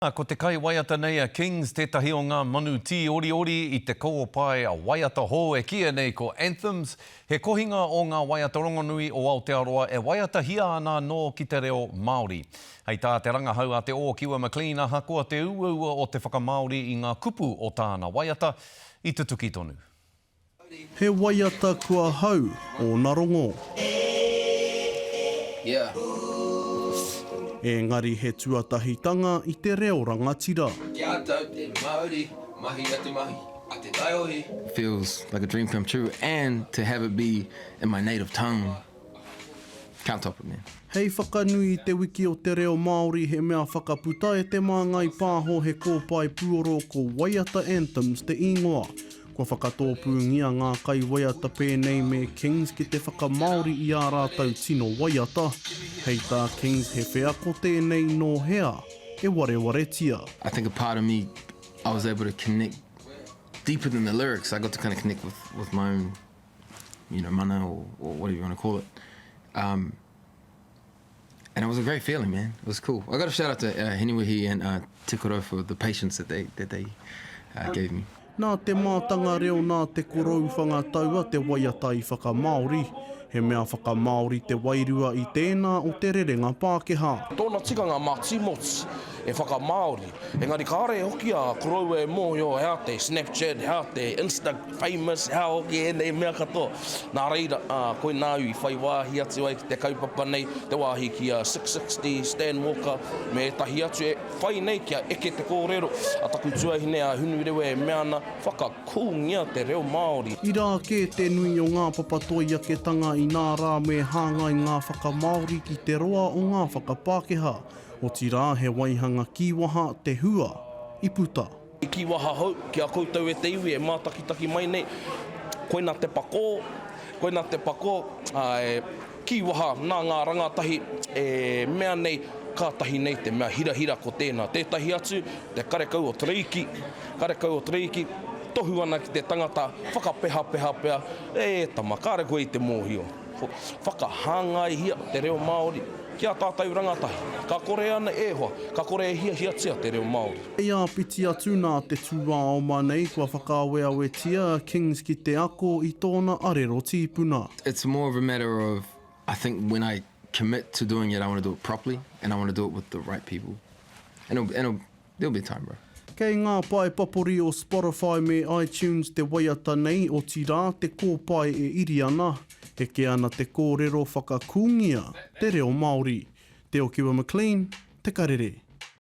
Ko te kaiwaiata nei a Kings tētahi o ngā manu tīoriori i te kōpae waiata hou e kīia nei ko Anthems, he kohinga o ngā waiata rongonui o Aotearoa e waiatahia ana anō ki te reo Māori. Hei tā te rangahau a Te Ōkiwa McLean ahakoa te uaua o te whakamāori i ngā kupu o tāna waiata, i tutuki tonu. He waiata kua hau ōna rongo. Engari he tuatahitanga i te reo rangatira. Kia tau te mauri, mahi a te mahi, a te taiohi. Feels like a dream come true and to have it be in my native tongue. Can't top it man. Hei whakanui i te wiki o te reo Māori he mea whakaputa e Te Māngai Pāho he kōpae puoro ko Waiata Anthems te īngoa. Kua whakatōpūngia ngā kaiwaiata pēnei me Kings ki te whakamāori i ā rātou tino waiata. Hei tā Kings he wheako tēnei nō hea e warewaretia. I think a part of me I was able to connect deeper than the lyrics, I got to kind of connect with with my own you know, mana or, or whatever you want to call it. Um, and it was a great feeling, man. It was cool. I got to shout out to uh, Hinewehi and uh, Te Korou for the patience that they, that they uh, gave me. Nā te mātanga reo nā Te Korou Whangataua te waiata i whakamāori. He mea whakamāori te wairua i tēnā o te rerenga Pākehā. Tōna tikanga mā Tīmoti e whakamāori. Engari kāre hoki a koroua e mōhio he aha te Snapchat, he aha te Insta famous, he aha hoki ēnei mea katoa. Nā reira, koinā au i whai wāhi atu ai ki te kaupapa nei, te wāhi ki a 660, Stan Walker, me ētahi atu e whai nei kia eke te kōrero a taku tuahine a Hunurewe e mea ana, whaka. Kūngia te reo Māori. I rā kē te nui o ngā papatoiaketanga inā rā me hāngai ngā whakamāori ki te roa o ngā whakapākehā, otirā he waihanga kīwaha te hua i puta. I kīwaha hou ki a koutou e te iwi e mātakitaki mai nei, koina te pakō, koina te pakō, ā, kīwaha nā ngā rangatahi e mea nei kātahi nei te mea hirahira ko tēnā. Tētahi atu, te karekau o Tereiki, karekau o Tereiki, tohu ana ki te tangata whakapehapeha pea, e tama, kāre koe i te mōhio. Whakahāngaihia te reo Māori ki ā tātou rangatahi. Ka kore ana e hoa, ka kore e hiahiatia te reo Māori. Hei āpiti atu nā te tūāoma nei kua whakaaweawetia a Kings ki te ako i tōna arero tīpuna. It's more of a matter of I think when I commit to doing it I want to do it properly and I want to do it with the right people and it'll, and it'll, there'll be time bro. Kei ngā pae papori o Spotify me iTunes te waiata nei, otirā te kōpae e iri ana, heke ana te kōrero whakakūngia te reo Māori. Te Okiwa McLean, Te Karere.